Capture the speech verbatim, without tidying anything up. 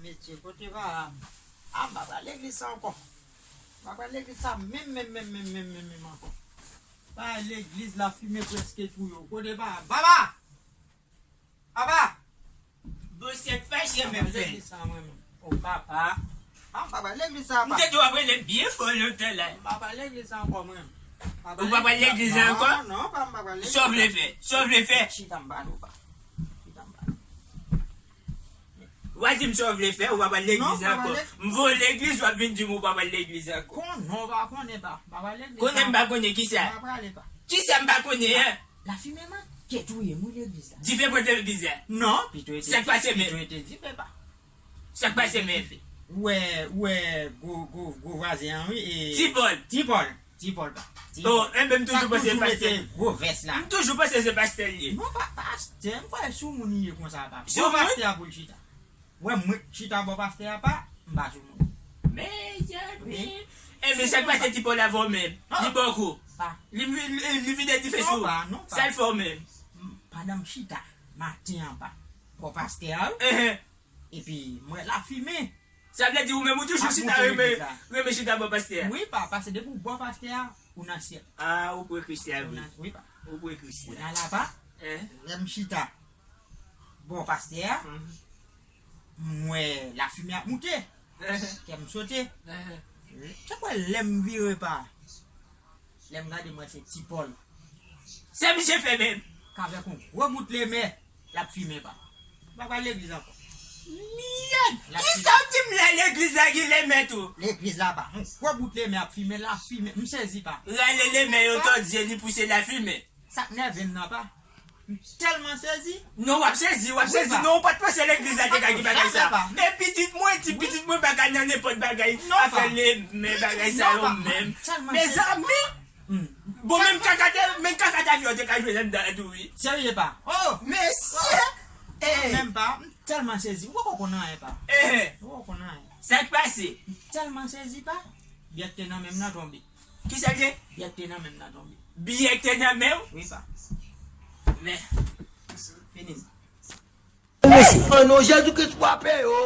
Mesye, kote pa a m? A, m pa pral legliz sa ankò. M pa pral legliz sa menm, menm, menm, menm, menm, menm, menm ankò. Ba legliz la fimen prèske tou yo. Kote pa a m? Papa! Papa! Bon, se pa jan m ap fè. Legliz sa mwen menm. O papa. A, m pa pral legliz sa, papa. M te di w ap rele m byen fò lontan la. M pa pral legliz sa ankò mwen. Ou pa pral legliz la ankò? Non, non, pa, m pa pral legliz. Sa w vle fè? Sa w vle fè? Chita m pale w, pa. Chita m pale w. W a di m sa w vle fè, ou pa pral legliz la ankò. M voye w legliz, w ap vin di m ou pa pral legliz la ankò. Konnen w pa konnen, pa. M pa pral legliz la ankò. Konnen m pa konnen kisa? M pa prale, pa. Kisa m pa konnen an? Lafimen manke touye m wi legliz la. Dife pote legliz la? Non, pito ete, pito ete dife, pa. Sa k pase menm? Ou wè, ou wè gwo, gwo, gwo vwazen an wi, e Ti Pòl. Ti Pòl. Ti Pòl, pa. Ti Pòl. Oh, enben m toujou panse se pastè. Gwo vès la. M toujou panse se pastè l ye. Non, pa pastè, m kwè sou moun li ye konsa, pa. Sou moun? Bon pastè a pou l chita. Wè mwen chita bò pastè a, pa, m pa sou moun. Mezanmi. Enben sa k pase Ti Pòl avè w menm? Li bòkou. Pa. Li, li, li vide dife sou ou. Non, pa, non, pa. Sa l fè w menm? Pandan m chita maten an, pa, bò pastè a wi. Epi m wè lafimen. Sa vle di ou menm ou toujou chita renmen, renmen chita bò pastè a? Wi, pa, paske depi w bò pastè a, ou nan syèl. A, ou pre Kris la vre. Wi, pa. Ou pre Kris la. Kounye a la, pa, lè m chita bò pastè a, m wè lafimen ap moute. Kè m sote. Chak fwa lè m vire pa, lè m gade, m wè se Ti Pòl. Sa misye fè menm? K avèk yon gwo bout lemè, l ap fimen, pa. M pa pral legliz ankò. Miyòt! Kisa w di m la, legliz la gen lemè tou? Legliz la, pa. Yon gwo bout lemè ap fimen, l ap fimen. M sezi, pa. Rale lemè yo tòdye, li pouse lafimen. Sa k nève m nan, pa. M tèlman sezi. Non, w ap sezi, w ap sezi. Non, ou pa t panse legliz la te ka gen bagay sa. E pitit mwen, ti pitit mwen pa ka nan nenpòt bagay. Afè lemè bagay sa yo menm. Mezanmi! Bon, menm kaka te, menm kaka ta fè yo te ka jwe anndan tou wi. Serye, pa. Oh! Mesye! Menm pa, m tèlman sezi. M poko konn anyen, pa. M poko konn anyen. Sa k pase? M tèlman sezi, pa. Byè k te nan men m nan tonbe. Kisa l ye? Byè k te nan men m nan tonbe. Byè k te nan men w? Wi, pa. Men. Fini. Mesye. An non Jezi Kris frape yo.